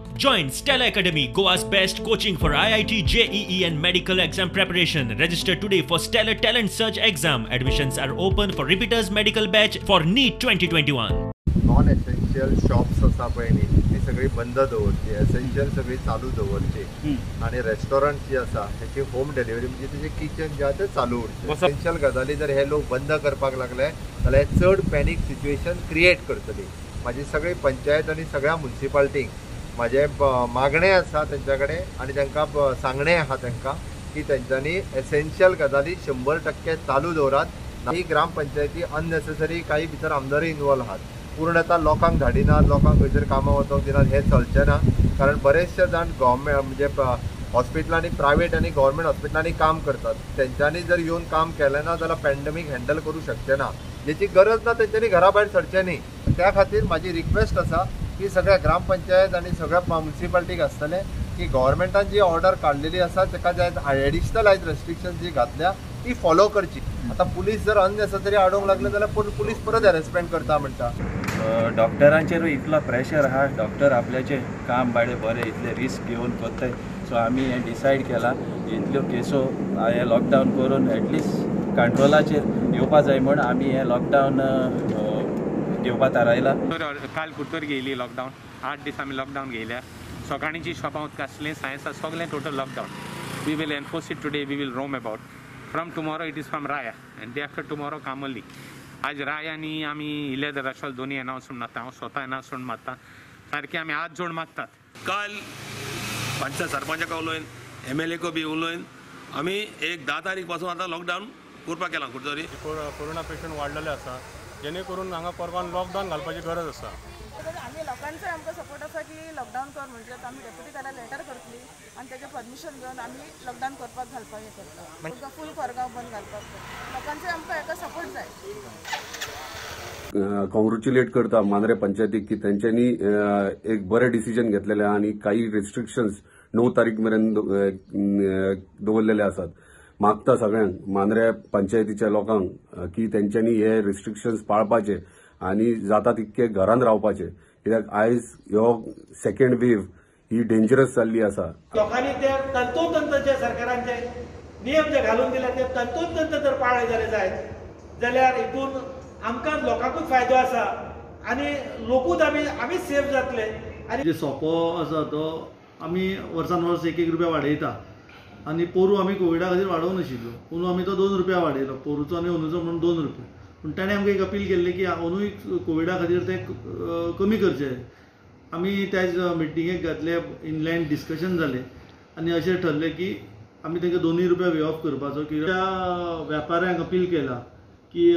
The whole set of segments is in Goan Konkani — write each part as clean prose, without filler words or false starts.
Join Stella Academy, Goa's best coaching for IIT, JEE and medical exam preparation. Register today for Stellar Talent Search exam. Admissions are open for repeaters medical batch for NEET 2021. Non essential shops आसा पळय न्ही, ती सगळी बंद दवरची, एसेन्शियल सगळी चालू दवरची आनी रेस्टॉरंट जी आसा तेची होम डिलिव्हरी म्हणजे तेजे किचन जे आहा ते चालू उरचें. एसेन्शियल गजाली जर हे लोक बंद करपाक लागले जाल्यार चड पॅनीक सिच्युएशन क्रिएट करतली. म्हाजी सगळी पंचायत आनी सगळ्या मुन्सिपाल्टींक म्हाजें मागणें आसा तेंच्या कडेन आनी तांकां सांगणें आहा तांकां की तेंच्यांनी एसेन्शियल गजाली 100% चालू दवरात. ही ग्रामपंचायती अननेसेसरी काही भितर आमदारूय इनवॉल्व आहात, पूर्णता लोकांक धाडिनात, लोकांक खंयसर कामां वचोंक दिनात, हें चलचें ना. कारण बरेचशे जाण गव्हर्मेंट म्हणजे हॉस्पिटलांनी, प्रायवेट आनी गव्हर्मेंट हॉस्पिटलांनी काम करतात, तेंच्यांनी जर येवन काम केलें ना जाल्यार पॅन्डमीक हँडल करूं शकचें ना. जेची गरज ना तेंच्यांनी घरा भायर सरचें न्ही. त्या खातीर म्हाजी रिक्वेस्ट आसा की सगळ्या ग्रामपंचायत आनी सगळ्या म्युनिसिपालिटीक आसतलें की गव्हर्मेंटान जी ऑर्डर काडलेली आसा ताका जे एडिशनल आयज रेस्ट्रिक्शन जी घातल्या ती फॉलो करची. आतां पुलीस जर अननेसेसरी आडोवंक लागले जाल्यार पुलीस परत हॅरेसमेंट करता म्हणटा. डॉक्टरांचेरूय इतलो प्रेशर आहा, डॉक्टर आपल्याचें काम बाडे बरें इतले रिस्क घेवन करताय. सो आमी हें डिसायड केलां इतल्यो केसो हें लॉकडावन करून एटलिस्ट कंट्रोलाचेर येवपा जाय म्हूण आमी हें लॉकडावन घेवपा थारायलां. काल कुडतरी घेयली लॉकडावन, 8 दीस आमी लॉकडावन घेयल्या. सकाळींची शॉपां उदक आसलें सायन्स सगळें total lockdown. We will enforce it today, we will roam about. From tomorrow it is from Raya and day after tomorrow Camogli. आज राया आनी आमी इलेद रशॉल दोनी अनाउन्समेंट मारता, हांव स्वता अनाउन्समेंट मारता, सारकें आमी हात जोड मागतात. काल पंचायत सरपंचाक उलोवन, MLA को बी उलोवन आमी एक 10 तारीख पासून आतां लॉकडावन करपाक केलां कुडतरी. कोरोना पेशंट वाडलेले आसा, जेणे करून हांगा कोरगांव लॉकडावन घालपाची गरज आसा. आमी लोकांचो आमकां सपोर्ट आसा की लॉकडावन कर म्हणजे आमी डेप्युटी त्याला लेटर करतली आनी तेजे परमिशन घेवन आमी लॉकडावन करपाक घालपाक हें करता, फूल कोरगांव बंद घालपाक लोकांचो आमकां हेका सपोर्ट जाय. कॉंग्रेच्युलेट करता मांद्रे पंचायतीक की तेंच्यांनी एक बरें डिसिजन घेतलेलें आनी काही रेस्ट्रिक्शन्स 9 तारीख मेरेन दवरलेले आसात. मागता सगळ्यांक मांद्रे पंचायतीच्या लोकांक की तेंच्यांनी हे रेस्ट्रिक्शन्स पाळपाचे आनी जाता तितके घरान रावपाचे, कित्याक आयज ह्यो सेकंड वेव ही डेंजरस जाल्ली आसा. लोकांनी ते तंतोतंत जे सरकारान जे नियम जे घालून दिले ते तंतोतंत जर पाळ्ळे जाले जायत जाल्यार हितून आमकां लोकांकूच फायदो आसा आनी लोकूच आमी सेफ जातले. आनी जे सोपो आसा तो आमी वर्सान वर्स 1-1 रुपया वाडयता आनी पोरू आमी कोविडा खातीर वाडोवंक नाशिल्लो, अंदू आमी तो 2 रुपया वाडयलो, पोरूचो आनी अंदूचो म्हणून 2 रुपया. पूण ताणें आमकां एक अपील केल्लें की अंदूय कोविडा खातीर ते कमी करचे. आमी त्याच मिटिंगेक घातले, इनलायन डिस्कशन जालें आनी अशें ठरलें की आमी तांकां 2 रुपया वे ऑफ करपाचो. कित्याक त्या व्यापाऱ्यांक अपील केला की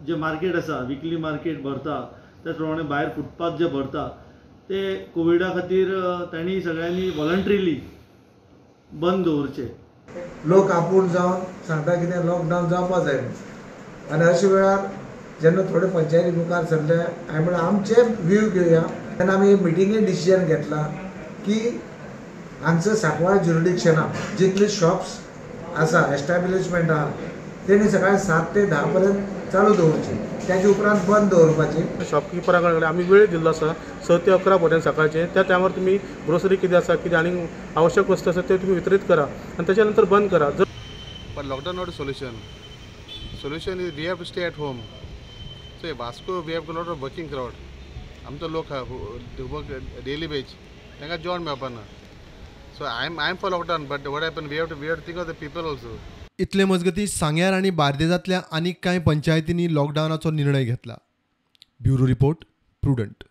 जे मार्केट आसा, विकली मार्केट भरता, त्याच प्रमाणे भायर फुटपाथ जे भरता ते कोविडा खातीर तांणी सगळ्यांनी वॉलंटरीली बंद दवरचे. लोक आपूण जावन सांगता कितें लॉकडावन जावपा जाय आनी अशे वेळार जेन्ना थोडे पंचायती मुखार सरले हांवें म्हणलें आमचे व्यू घेवया. तेन्ना आमी मिटिंगेन डिसिजन घेतला की हांगसर सांकवाळ ज्युरिडिक्शनाक जितले शॉप्स आसा, एस्टॅब्लिशमेंट आहा, तेणी सकाळी 7 ते 10 पर्यंत चालू दवरची, त्याच्या उपरांत बंद दवरपाची. शॉपकिपरा कडेन आमी वेळ दिल्लो आसा 6 ते 11 पर्यंत सकाळचे, त्या टायमार तुमी ग्रोसरी कितें आसा, कितें आनी आवश्यक वस्तू आसा त्यो तुमी वितरीत करा आनी ताच्या नंतर बंद करा. But lockdown not a solution. Solution is we have to stay at home. So Vasco we have lot of working crowd. आमचो लोक आहा वर्क डेली वेज, तांकां जेवण मेळपा ना. So I am for lockdown, but what happen we have to think of the people also. इतले मजगती सांग्यार आनी बार्देजांतल्या आनीक कांय पंचायतींनी लॉकडावनाचो निर्णय घेतला. Bureau report, Prudent.